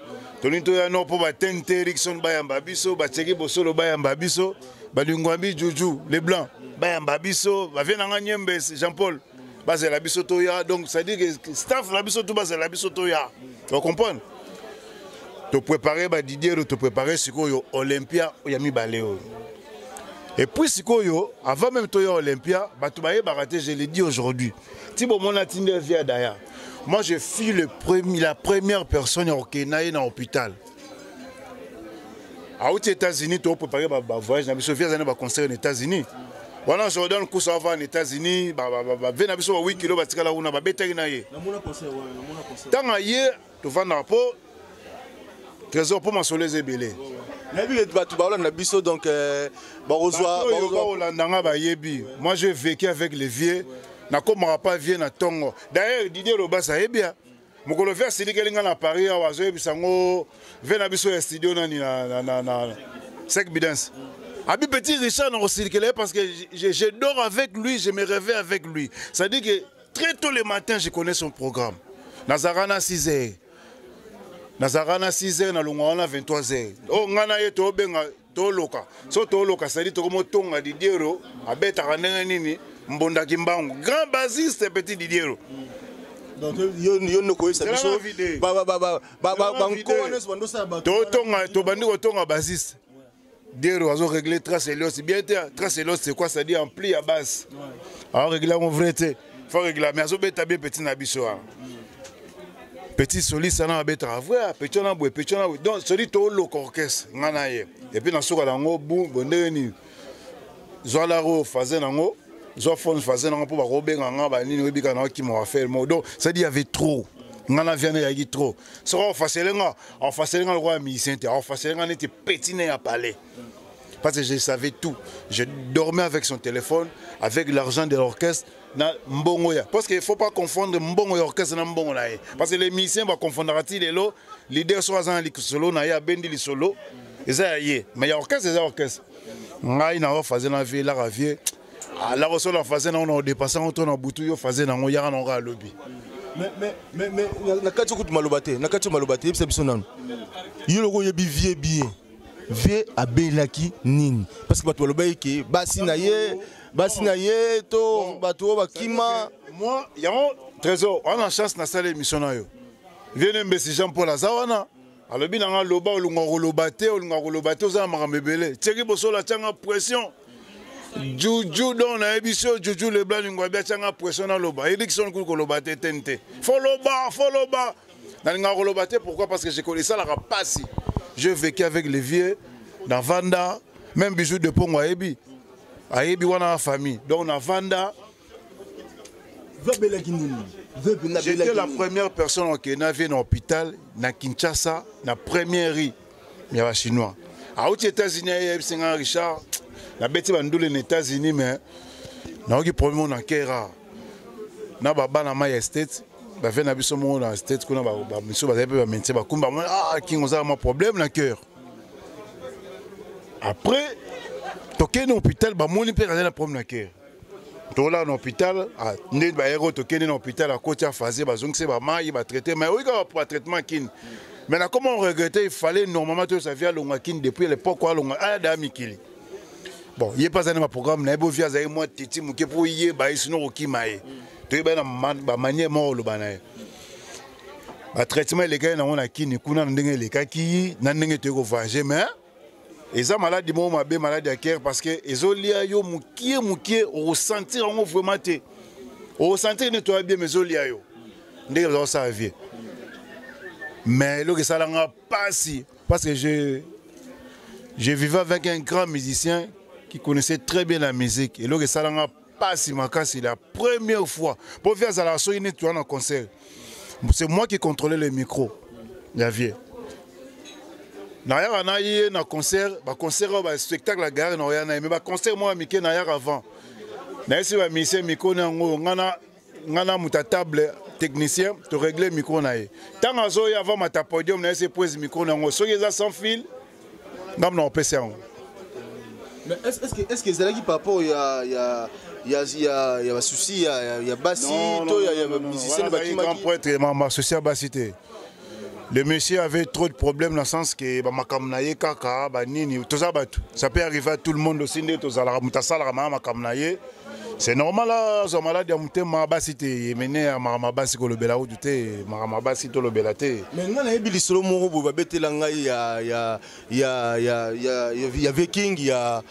Speaker 1: tolingi toya nord mpo batente Erikson bayamba biso, batieki Bosolo bayamba biso, balingwambi Juju le Blanc bayamba biso, bavie nanga Nyembe Jean Paul bazela biso toya. Donc c'est à dire que staff na biso to bazela biso toya, ocomprendre? Toprépare badidier, toprépare sikoyo Olympia ya mibale oyo. Et puis sikoyo, avant même toya Olympia, bato bayebaka te, je le dis aujourd'hui, ti bomona tindi via daya, moi, je fus le premier, la première personne ya kokende ye na hôpital. Auti États-Unis, topréparé bavoyage na biso. Vieux aza na baconcert na États-Unis wana, Jordan Kusa ava na États-Unis, bave na biso ba 8 kilo batikala kuna, babetaki na ye. Ntango aye, tovandaka mpo Trésor, mpo masolo eza ebele.
Speaker 3: Nayebi bato baolanda biso, donc bakozwa.
Speaker 1: Baolanda nga, bayebi. Moi, j'ai vécu avec les vieux, nakomaka pas vieux na ntongo. D'ailleurs, Didier Lobas ayebi ya mokolo vieux asilikeli nga na Paris awa, azoyebisa ngo vieux na biso ya studio nani na Sec Bidens, abi petit Richard, nakosilikela ye parce que je dors avec lui, je me réveille avec lui. C'est à dire que très tôt le matin, je connais son programme. Nazalaka na 6 heures, nazalaka na 6 heures, nalongwa wana 23 heures. Oyo ngai na ye tobenga, toloka so toloka, sadi tokomotonga. Didiero abetaka ndenge nini? Mbondaki mbangu, grand bassiste, petit Didiero.
Speaker 3: Donc yo nde koyesa biso bankowa nyonso bandosala bato.
Speaker 1: Totonga, tobandi kotonga bassiste. Diero azo régler trace Elios bien te. Trace Elios, c'est quoi? C'est à dire ampli ya basse, aorégler yango vrai te, faut régler, mais azobeta bien. Petit na biso wana, petit soliste wana abetaka vrai, petit wana boye, petit wana boye. Donc soli toloka orchestre, nga na ye. Et puis na suka nango bu bo ndenge nini, zwa laro phase nango, zwa phone phase nango mpo bakobenga nga banini, oyebika na okima bafere moko. Donc c'est à dire il y avait trop, nga na viana eyaki trop. Soki aofasele nga, aofasele nga lokola musicien te, aofasele nga neti petit ne ya palais. Parce que je savais tout. Je dormais avec son téléphone, avec l'argent de l'orchestre, na mbongo ya. Parce qu'il ne faut pas confondre mbongo ya orchestre na mbongo na ye. Parce que les musiciens vont confondre ati lelo, leader so aza na lisolo na ye abendi lisolo, eza ya ye. Mais ya orchestre eza orchestre. Ngai na ofaze na vie la vie. La osola faze na ona dépasser ngo to na butu yo faze na ngo yaka na ngo alobi.
Speaker 3: Mais mais mais na kati kutu maloba te, na kati maloba te, yebisa biso nanu. Yo loko oyebi vie bien. Vie abelaki nini? Parce que bato balobaki ke basi na ye, basi na ye to bato oyo bakima.
Speaker 1: Moi, yango Trésor, on a chance na sala émission na yo. Vie ne mbesi Jean Paul aza wana. Alobi na nga loba olunga koloba te, olunga koloba te, oza na makambo ebele. Tieki bosolo atianga pression. Juju don nayebi so Juju Leblanc Ngwabi atianga pression na loba. Erikson kutu koloba te te te. Faut loba, faut loba. Nalingaka koloba te pourquoi? Parce que je connais ça la pasi. J'ai vécu avec les vieux dans Vanda, même Bijou de Pongo ayebi. Ayebi wana famille. Donc na Vanda j'étais la première personne qui est venue à l'hôpital na Kinshasa, na première rue, il y a chinois. A aux États-Unis, il y a Richard, la bête va nous les États-Unis mais na oki problème na kera. Na baba na my estate, ba fait na biso mo na estate kuna ba ba miso ba ba métier ba kumba ah king oza ma problème na cœur. Après tokende hôpital ba moni pe na problème na cœur. Tola na hôpital, ah, nde ba héros tokende na hôpital à côté à phase ba zongise ba mai ba traiter mais oui ka ba traitement kin. Mais là comment on regrettait, il fallait normalement tout ça via longa kin depuis l'époque quoi longa ah da mikili. Bon, il est pas un programme na bo via za moi titi muke pour yé ba sinon okima ye. To ba na ba manière mo lo bana ye. Ba traitement les gars na on a kin kuna ndenge les kaki na ndenge to ko voyager mais eza malade mo mabe malade ya cœur parce que ezolia yo mukie mukie ressentir ngo vraiment te. Ressentir ne toi bien mais ezolia yo. Ndenge za ça vie. Mais le que ça l'a pasi parce que je vivais avec un grand musicien qui connaissait très bien la musique et le que ça l'a pasi makasi la première fois pour faire ça la so il tu en concert. C'est moi qui contrôlais le micro. La vie. D'ailleurs, on a eu un concert, ba concert, ba spectacle à gare, on a eu, mais ba concert moi mike na yaka avant. Na esi ba musicien micro na ngo ngana ngana muta table technicien to régler micro na ye. Tant azo ya avant mata podium na esi pose micro na ngo soki eza sans fil ngam na opesa yango.
Speaker 3: Mais est-ce que ezalaki par rapport ya ya ya ya ya ba souci ya ya, ya basi to ya ya musicien ba
Speaker 1: kimaki? Grand prêtre ma souci ya basi te. Le monsieur avait trop de problèmes dans le sens que ba makambo na ye kaka ba nini tout ça ba tout. Ça peut arriver à tout le monde aussi nde tozalaka moto asalaka ma makambo na ye. C'est normal là, zo malade ya motema basi te, yemene ya makambo basi kolobela kutu te, makambo basi tolobela te.
Speaker 3: Mais nga nayebi lisolo moko boye babetela ngai ya, ya, ya, ya, ya, ya, ya Viking, ya,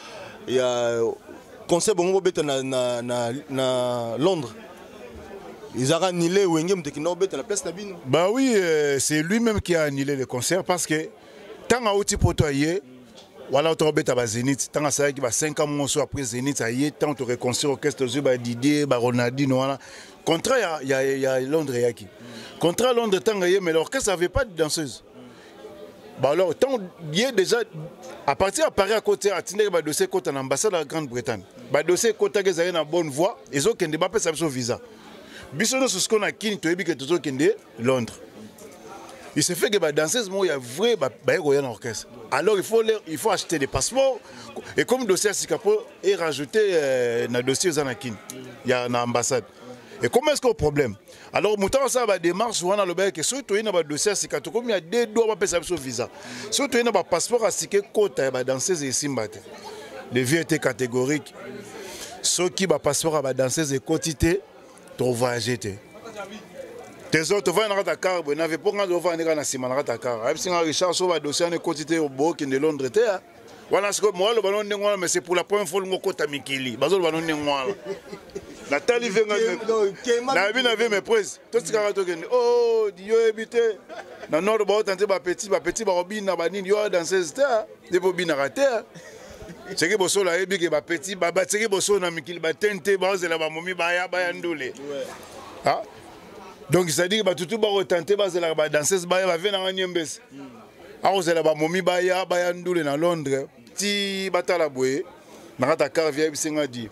Speaker 3: ya concert bongo bobeta na, na, na, na Londres. Ils ont annulé Wenge Muteki na obeta la place na bino.
Speaker 1: Bah oui, c'est lui-même qui a annulé le concert parce que tant à outi poto ye, voilà to obeta ba Zénith, tant à ça qui ba 5 ans monso après Zénith aye tant to reconstruire orchestre zu ba Didier, ba Ronaldinho voilà. Contrat ya ya ya Londres yaki. Contrat Londres tant ye mais l'orchestre avait pas de danseuse. Bah alors tant y déjà à partir à Paris à côté à tindé ba dossier côté en ambassade de la Grande-Bretagne. Ba dossier côté que ça na bonne voie, ils ont kende ba pesa biso visa. Biso no ce qu'on a kini toyebi que tozo kende Londres. Il se fait que ba danseuse mo ya vrai ba ba yeko na orchestre. Alors il faut acheter des passeports et comme dossier à Sikapo est rajouté na dossier za na kini. Il y a na ambassade. Et comment est-ce que problème? Alors mutant ça ba démarche wana le que surtout na ba dossier à Sikapo comme il y a deux doigts ba pesa biso visa. Surtout na ba passeport à Sikapo kota ba danseuse et simba te. Le vieux était catégorique. Ceux qui ba passeport à ba danseuse et quotité to voyager te. Tes autres vont dans ta car, vous n'avez pas de voir dans la ciment dans ta car. Même si Richard sauve un dossier en quantité au bord qui de Londres te. Voilà ce que moi le ballon ndengwa mais c'est pour la première fois ngo kota mikili. Bazo le ballon ndengwa. Nathalie venga na bi na vi mes princes. Tout ce ka to kende. Oh Dieu évité. Na nord ba tenter ba petit ba petit ba robina ba nini yo danseuse te. De bo bina raté. Tseke boso la yebi ke ba petit ba ba tseke boso na mikili ba tente ba ozela ba momi ba ya ba ya ndule. Ah. Donc c'est à dire ba tutu ba retenter ba zela ba danseuse ba ya ba vena ngani mbese. A ozela ba momi ba ya ba ya ndule na Londres. Ti batala boye na kati ya car, vieux ayebisi nga di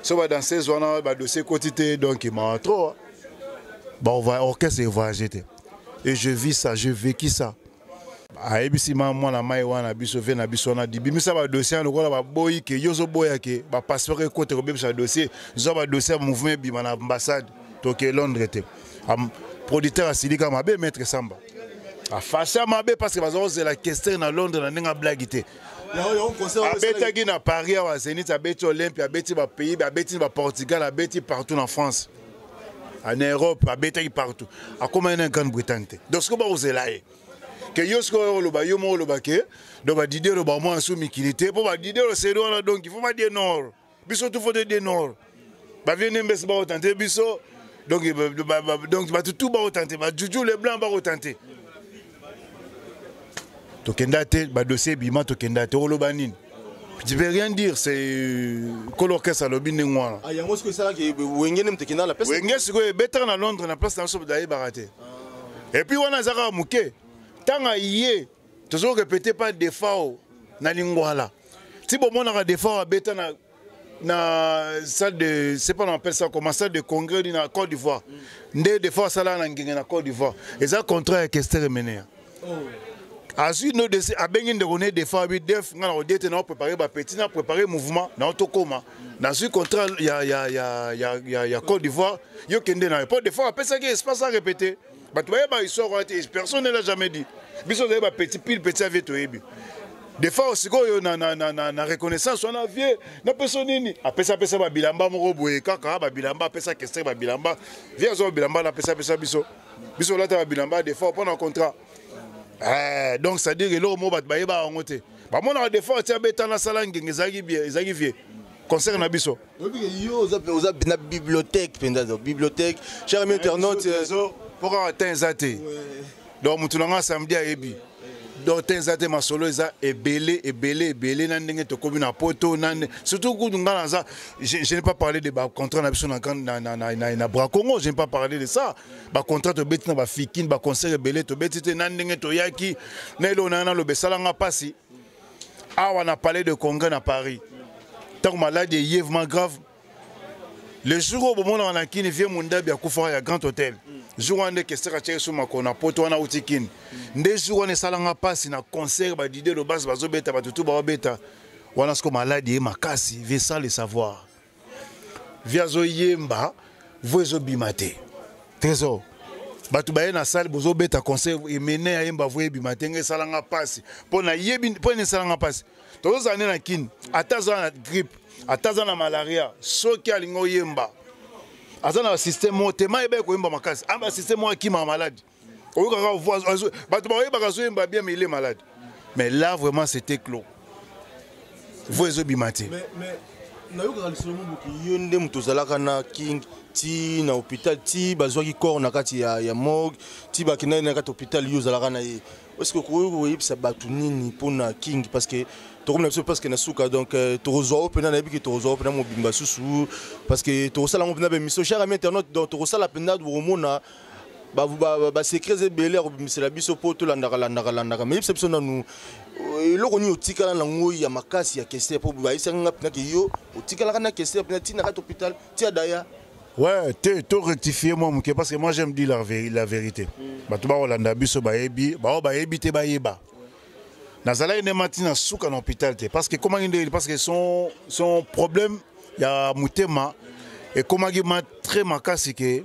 Speaker 1: so badanseuse wana, badossier ekoti te, donc mawa trop, bon, orchestre evoyage te. Et je vis ça, je vécu ça. Ayebisi ma mwana mai wana biso, vieux na biso wana di bimisa badossier lokola baboyi ke yo ozoboya ke bapasseport ekota, kobebisa dossier. Zwa badossier ya mouvement, ebima na ambassade, toke Londres te. Producteur asilika mabe, maître Samba afasha mabe, parce que baza kozela Kester na Londres na ndenge ablagi te. Abetaki na Paris awa, Zénith, abeti Olympia, abeti bapays, abeti baPortugal, abeti partout na France, en Europe, abetaki partout. Akomaki na Grande Bretagne te. Donc sikoyo bakozela ye ke yo sikoyo oloba, yo moko oloba ke donc badidie oloba mwa so mikili te, mpo badidie oseri wana. Donc il faut badie nord biso tu, faut te die nord, bavieux Nembesi bakotante biso. Donc bato tu bakotante, bajuju le blanc bakotante. Tokenda te, badossier ebima, tokenda te. Oloba nini? Tu peux rien dire, c'est kolo orchestre alobi ndenge wana.
Speaker 3: Ah, yango sikoyo esalaki Wenge nde moto ekenda na place.
Speaker 1: Wenge sikoyo ebetaka na Londres na place na biso, bayebaka te. Et puis wana eza kaka moke. Ntango ye tozo répéter pas Defao na Lingwala, ti bomonaka Defao abeta na salle de, c'est pas, on appelle ça comment, salle de congrès na Côte d'Ivoire. Nde des fois asala na ngenge na Côte d'Ivoire, eza contrat ya Kester Emeneya. Azwi no desi, abengi ndeko ne Defao, abi: "Def, nga na kodie te, na opréparé bapetits, na préparé mouvement na otokóma, nazwi contrat ya Côte d'Ivoire, yo kende na yo." Mpo Defao apesaki espace à répéter. Bato bayeba histoire wana te, personne ne l'a jamais dit. Biso ozali bapetits pile petit ya vieux, toyebi Defao. Sikoyo na reconnaissance wana, vieux napesa nini? Apesa, apesa babilamba moko boye kaka, babilamba apesa Kester, babilamba vieux azwa, babilamba napesa, apesa biso, biso olata babilamba Defao mpo na contrat. Eh, donc c'est à dire eloko moko bato bayebaka yango te. Bamonaka Defao ti abeta nasala ngenge, ezalaki bien, ezalaki vieux concert na biso.
Speaker 3: Yo oza na bibliothèque mpenza, bibliothèque, cher ami internaute.
Speaker 1: Mpo kaka temps eza te. Donc motu na nga samedi ayebi, donc te eza te, masolo eza ebele, ebele, ebele na ndenge tokomi na poto na surtout kutu nga naza, je n'ai pas parlé de bacontrat na biso na Bracongo, je n'ai pas parlé de ça. Bacontrat tobeti na bafikine, baconcert ebele tobeti te, na ndenge toyaki na eloko na nga naloba esalanga mpasi awa na Palais de Congrès na Paris, ntango maladi eye vraiment grave. Le jour oyo bomonaka na Kini vieux Mundabi akufaka ya Grand Hôtel, jour wana nde Kester atiaki so makolo na poto wana, auti Kini. Nde jour wana esalanga mpasi na concert, badide lobasi bazobeta, bato tu baobeta wana. Siko maladi ye makasi, vieux sans le savoir, vieux azoyemba, voix ezobima te. Trésor, bato baye na salle, bozobeta concert, Emene ayemba, voix ebima te. Nge esalanga mpasi mpo nayebi mpo ene esalanga mpasi. Tozozala nde na Kini, ata aza na grippe, ata aza na malaria, soki alingi oyemba, aza na basystème moko te, mayeba koyemba makasi, a basystème moko akimaka maladi. Oyokaka voix, bato baoyebaka azoyemba bien, mais il est malade. Mais là vraiment c'était clos, voix ezobima te.
Speaker 3: Nayokaka lisolo moboki, yo nde moto ozalaka na King ti na hôpital, ti bazwaki corps na kati ya morgue, ti bakendaki na kati hôpital, yo ozalaka na ye. Est ce que okoki koyebisa bato nini mpona King? Parce que tokomi na biso presque na suka, donc tokozwa o mpena, nayebi ke tokozwa o mpena mobimba susu, parce que tokosala yango mpena baémission, cher ami internaute. Donc tokosala mpena, bokomona basecret ebele ya kobimisela biso mpo tolandaka, landaka, landaka. Mais yebisa biso nanu eloko nini otikala nango ya makasi ya Kester, mpo bayebisaki nga mpena ke yo otikalaka na Kester mpena ntina kati hôpital tia daya.
Speaker 1: Ouais, te to rectifier moi moke, parce que moi j'aime dire la vérité. Bato bakolanda biso bayebi, bao bayebi te bayeba. Nazalaki nde mati na suka na hôpital te, parce que ekomaki nde, parce que son problème ya motema ekomaki ma très makasi ke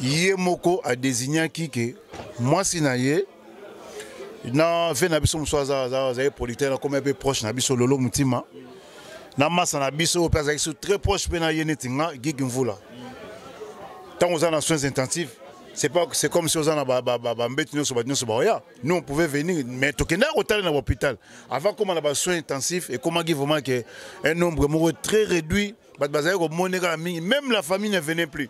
Speaker 1: ye moko adésignaki ke mwasi na ye na vieux na biso mosusu azali producteur, nakomi mpe proche na biso, Lolo Mutima, na masa na biso oyo mpe azalaki so très proche mpe na ye neti nga, Gigi Mvula. Ntango oza na soins intensifs, c'est pas, c'est comme si oza na bambeti nyonso, bato nyonso baoya. Nous on pouvait venir, mais tokendaki kotala na bahôpital avant koma na basoins intensifs. Ekomaki vraiment ke un nombre moko très réduit, bato bazalaki komona kaka mingi. Même la famille ne venait plus,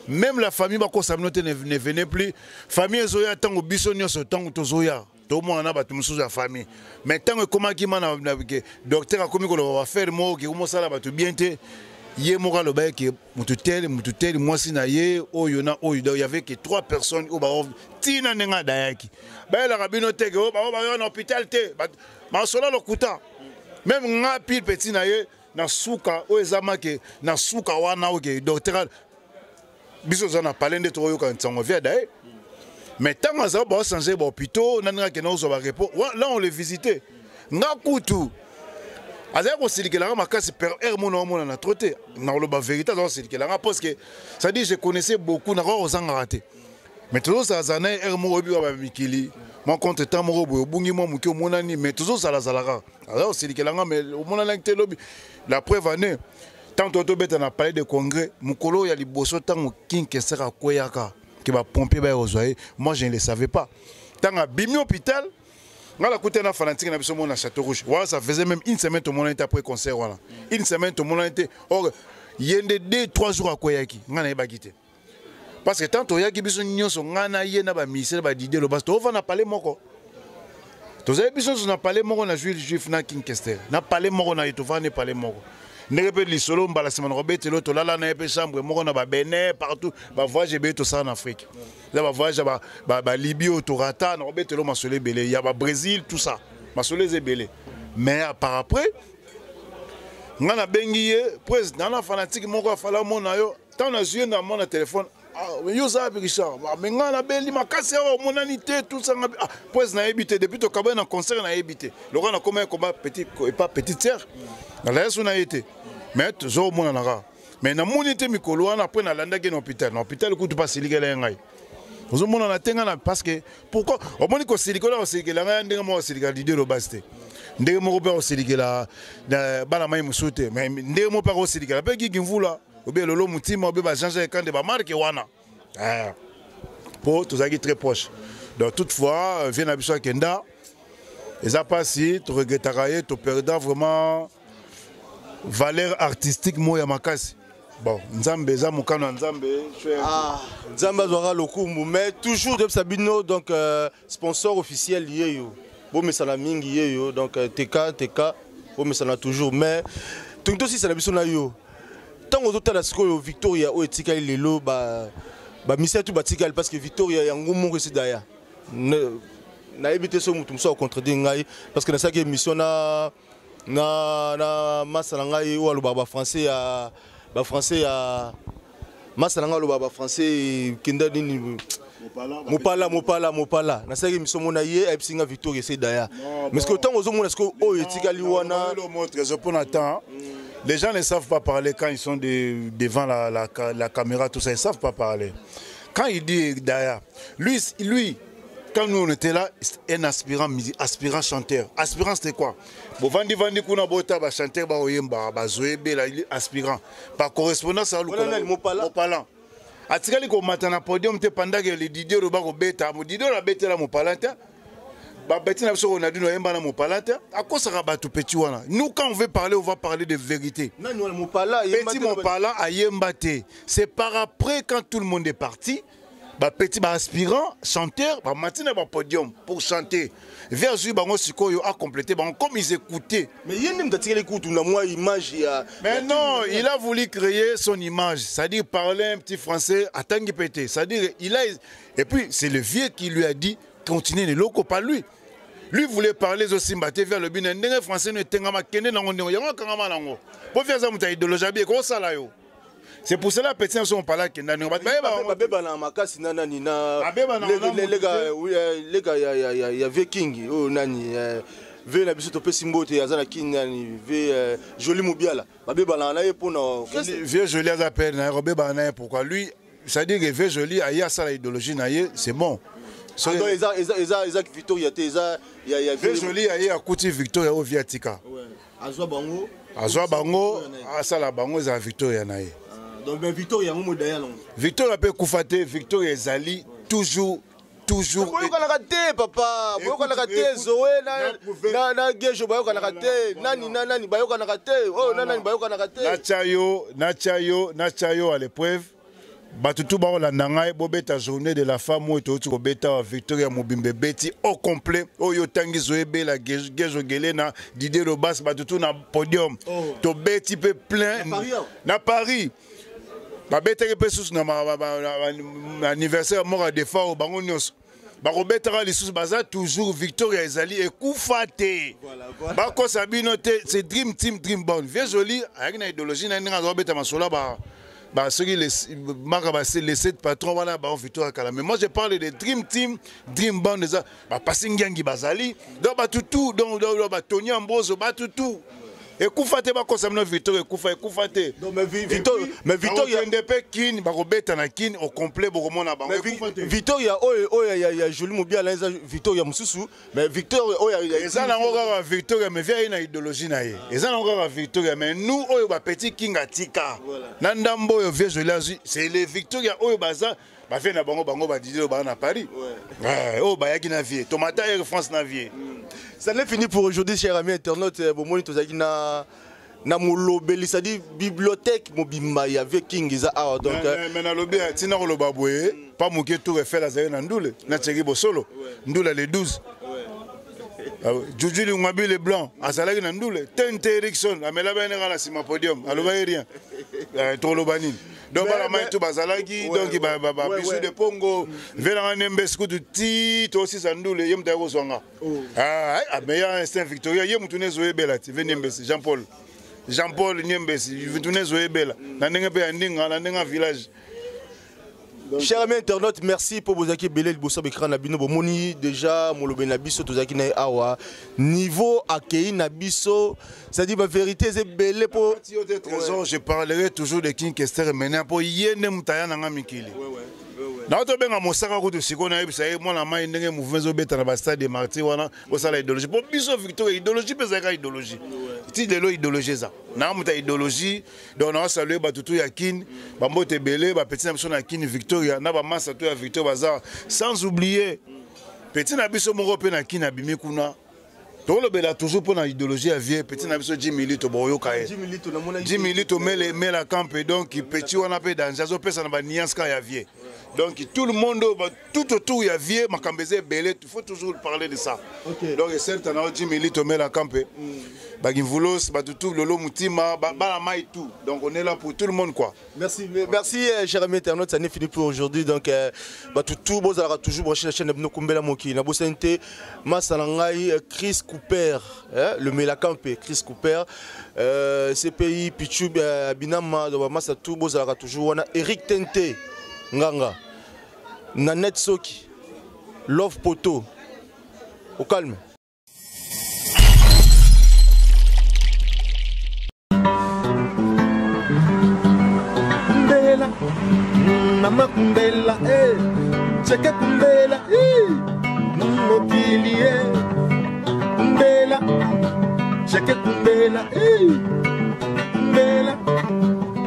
Speaker 1: même la famille, bakosa bino te, ne venait plus. Famille ezoya ntango biso nyonso, ntango tozoya, tomona na bato mosusu ya famille. Mais ntango ekomaki ma na docteur akomi koloba baaffaire moko ke komosala bato bien te. Ye moko alobaki ke motu tel, motu tel, mwasi na ye oyo na oyo. Donc il y avait que trois personnes oyo bao ntina ndenge adayaki. Bayelaka bino te ke oyo bao bayo na hôpital te, masolo lokuta. Même nga pile petit na ye na suka oyo eza make na suka wana oke docteur biso oza na palais nde tokoyoka nsango via daye. Mais ntango azala baochange bahôpitaux na ndenge akende kozwa barepos, là on le visite. Nga kutu azali kosilikelanga makasi per heure mona omonana trop te. Nakoloba vérité, azali kosilikelanga parce que, c'est à dire, je connaissais beaucoup, nakoka kozangaka te. Mais tozozalazala na ye heure moko, oyebi kaka bamikili mwa contre temps moko boye, obungi mwa moke, omonani, mais tozozalazala kaka. Azali kosilikelanga, mais omonanaki te lobi. La preuve ane ntango tobeta na Palais de Congrès, mokolo ya liboso ntango King Kester akweyaka ke bapompier baya kozwa ye, moi je ne le savais pas. Ntango abimi hôpital, nga nakuta na fanatique na biso mona Château Rouge wana, ça faisait même une semaine tomonani te. Après concert wana, une semaine tomonani te. Or ye nde 2, 3 jours akweyaki, nga nayebaki te, parce que tant toyaki biso nyonso, ngai na ye na baministère, badidie Lobasi, toovanda palais moko. Tozali biso nyonso na palais moko na Jules Juif na King Kester, na palais moko na ye, tovanda palais moko. Ndenge mpe lisolo mbala nsima na kobetela, tolala na ye mpe chambre moko na Babenin, partout bavoyage ebele tosala na Afrique, eza bavoyage ya Balibie oyo torata. Na kobetela masolo ebele ya Babrésil, tout ça, masolo eza ebele. Mais par après nga nabengi ye: président na fanatique moko afala omona yo. Ntango nazwi ye na mona telefone: "Ah, yo oza wapi, Richard?" "Me ngai nabeli makasi awa, omonani te, tout ça." Nga: "Ah, pres, nayebi te. Depuis tokabani na concert, nayebi te. Lokola nakoma ekoma petit epa petite sœur, nalaya so na ye te, mais tozomonana kaka, mais namoni te mikolo wana." Après nalandaki na hôpital. Na hôpital kutu mpe asilikela ye ngai: "Ozomonana te." Ngai na parce que pourquoi omoni kosilikela, kosilikela ngai ndenge moko asilikela Didie Lobasi te, ndenge moko mpe akosilikela bana mai mosusu te, mais ndenge moko mpe akosilikela mpe Gigi Mvula obe Lolo Mutima obe bajean Jacques Kande, bamarke wana po tozalaki très proche. Donc toutefois, vie na biso akenda, eza mpasi, toregretaka ye, toperda vraiment valeur artistique moko ya makasi. Bon, Nzambe, eza mokano ya Nzambe.
Speaker 3: Ah, Nzambe azwaka lokumu. Mais toujours toyebisa bino, donc sponsor officiel ye yo, bomesana mingi ye yo, donc teka teka, bomesana toujours. Mais tongi tosisana biso na yo, ntango ozotala sikoyo Victoria oyo etikali lelo, bamisia tu batikali, parce que Victoria yango moko esi daya. Nayebi te soki motu mosusu acontredire ngai, parce que nasalaki émission na masa na ngai oyo alobaka bafrançais ya bafrançais ya masa na ngai alobaka bafrançais kenda nini, Mopala, Mopala, Mopala. Nasalaki émission mona ye, ayebisi nga Victoria ese daya. Mais ce que ntango ozomona sikoyo oyo etikali wana?
Speaker 1: Mpona temps, les gens ne savent pas parler quand ils sont devant la caméra, tout ça, ils ne savent pas parler. Quand il dit Daya, lui, quand nous on était là, un aspirant, aspirant chanteur. Aspirant, c'était quoi? Bon, vandi vandi kuna bota ba chanteur ba oyemba ba zoebe la aspirant. Par correspondance à
Speaker 3: Mopala.
Speaker 1: Mopala. Atikali komata na podium te pendant que le Didier Roba kobeta. Didier abetela Mopala te. Babeti na biso Ronaldinho oyemba na Mopala te. Akosaka bato petit wana. Nous, quand on veut parler, on va parler de vérité.
Speaker 3: Nani wana, Mopala?
Speaker 1: Petit Mopala ayemba te. C'est par après, quand tout le monde est parti, bapetit baaspirant chanteur bamati na bapodium pour chanter. Vers azwi bango sikoyo, acomplété bango comme ils écoutaient.
Speaker 3: Mais ye nde moto atikali kutu na mwa image ya
Speaker 1: Mais non, il a voulu créer son image, c'est-à-dire parler un petit français, atangi pété, c'est-à-dire il a, et puis c'est le vieux qui lui a dit continuer loko, pas lui. Lui voulait parler, osimba te. Vieux alobi na ndenge français no etengama, kende nango ndenge yango akangama nango, po vieux aza moto ya idéologie, abi ekosala yo. C'est pour cela petit na so Mopala akenda ndenge bato bayeba.
Speaker 3: Babebana makasi na nani, na leka ya vieux King oyo nani, vieux na biso topesi mbote, aza na King nani, vieux Joli Mobiala, babebanaka na ye mpona
Speaker 1: Vieux Joli aza pere na ye, kobebana na ye pourquoi? Lui, c'est-à-dire que vieux Joli aye asala idéologie na ye, c'est bon.
Speaker 3: Eza Victoria te, eza
Speaker 1: Vieux Joli aye akuti Victoria oyo vieux atika.
Speaker 3: Azwa bango.
Speaker 1: Azwa bango, asala bango, ezala Victoria na ye.
Speaker 3: Donc mais Victoria yango modaya nango.
Speaker 1: Victoria mpe ekufa te, Victoria ezali toujours, toujours.
Speaker 3: Boyokanaka te, papa, boyokanaka te. Zoe na Gejo bayokanaka te, nani na nani bayokanaka te, oyo na nani bayokanaka te.
Speaker 1: Natya yo, natya yo, natya yo à l'épreuve. Bato tu bakolanda ngai, bobeta journée de la femme oyo touti kobeta wa Victoria mobimba ebeti au complet. Oyo otangi Zoebela, Gezo Gelena, Didier Lobas, bato tu na podium.
Speaker 3: Oh.
Speaker 1: Tobeti mpe plein na Paris. Babetaki mpe susu na anniversaire moko ya Defao, bango nyonso bakobetaka lisusu, baza toujours. Victoria ezali ekufa te, bakosa bino te. C'est Dream Team, Dream Band. Vieux Joli ayaki na idéologie na ndenge azobeta masolo ba ba soki maka ba les sept patrons wana ba Victoria kala. Mais moi je parle de Dream Team, Dream Band, eza ba Pasi Ngiangi bazali, donc ba tutu, donc ba Tony Ambrose, ba tutu ekufa te, bakosa bino. Victoria ekufa, ekufa te.
Speaker 3: Mais Victoria
Speaker 1: bakokende mpe Kine, bakobeta na Kine au complet, bokomona bango. Ekufa te.
Speaker 3: Victoria oyo ya Joli Mobiala eza Victoria mosusu, mais Victoria oyo
Speaker 1: eza nango kaka Victoria, mais via ye na idéologie na ye, eza nango kaka Victoria. Mais nous oyo bapetit King atika na ndambo oyo vieux Joli azwi, c'est le Victoria oyo baza bavie na bango, bango badidie oyo baza na Paris, oyo bayaki na vie tomata Air France na vie.
Speaker 3: Ça n'est fini pour aujourd'hui, chers amis internautes. Bomoni, tozalaki na molobeli, c'est-à-dire bibliothèque mobimba ya vieux King eza awa, donc
Speaker 1: Mais nalobi ntina koloba boye pa moke, Tour Eiffel azali na ndule na Thierry Bosolo, ndule le 12. Juju Lingwabi le blanc azalaki na ndule. Tente Erikson amela bene kaka na nsima podium, alobaki rien. Toloba nini? Donc bana mai tu bazalaki, donc babisu de pongo velanga nembe sikutu ti tosisa ndule, ye moto ayaki kozwanga ameya instinct Victoria, ye motu nezoyebela ti ve Niembesi Jean Paul, Jean Paul Niembesi mutu nezoyebela na ndenge mpe ya ndinga na ndenge ya village.
Speaker 3: Cher ami internaute, merci pour bozaki ebele liboso ya écran na bino. Bomoni déjà molobeli na biso, tozalaki na ye awa, niveau akei na biso, c'est-à-dire bavérité eza ebele mpo
Speaker 1: Yo te Trésor, je parlerai toujours de King Kester Mena mpo ye nde moto aya nanga mikili. Na tobenga mosaka kutu sikoyo, nayebisa ye mwana mai ndenge mouvement ezobeta na bastade de martyr wana, osala idéologie mpo biso Victoria, idéologie mpe ezalaka idéologie ti lelo, idéologie eza na moto ya idéologie. Donc naosalue bato tu ya Kine, bambote ebele, bapeti na biso na Kine Victoria na bamasa to ya Victoria baza, sans oublier petit na biso moko mpe na Kine abimi kuna. Tolobela toujours mpo na idéologie ya vieux, petit na biso Jimmy Lito, boyoka ye Jimmy Lito mele mela campe. Donc petit wana mpe danger, azopesa na banuance kaka ya vieux. Donc tout le monde tout autour ya vieux, makambo eza ebele, il faut toujours parler de ça. Donc certes na Jimmy Lito mela campe, bagimvulos, bato tout lolo mutima, bana mai tout. Donc on est là pour tout le monde, quoi.
Speaker 3: Merci, merci, cher ami internaute, ça n'est fini pour aujourd'hui. Donc, bah, tout, tout, bon, ça toujours branché la chaîne de Kumbela Moki. Na bosante, Masalangai, Chris Cooper, hein, le Melakampe, Chris Cooper, CPI, Pichu, Binama, donc, Masa tout, bon, ça toujours, on a Eric Tente, Nganga, Nanette Soki, Love Poto, au calme.
Speaker 2: Kumbela, mama kumbela, eh, cheke kumbela, eh, mokili, eh, kumbela, cheke kumbela, eh, kumbela,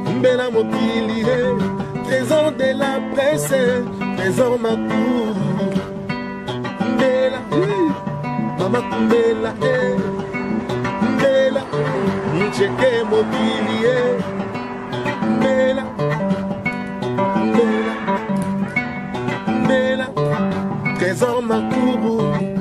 Speaker 2: kumbela mokili, eh, Trésor de la presse, Trésor Makou, kumbela, eh, mama kumbela, eh, kumbela, cheke mokili, eh, kumbela, kumbela, kumbela, Trésor Makubu.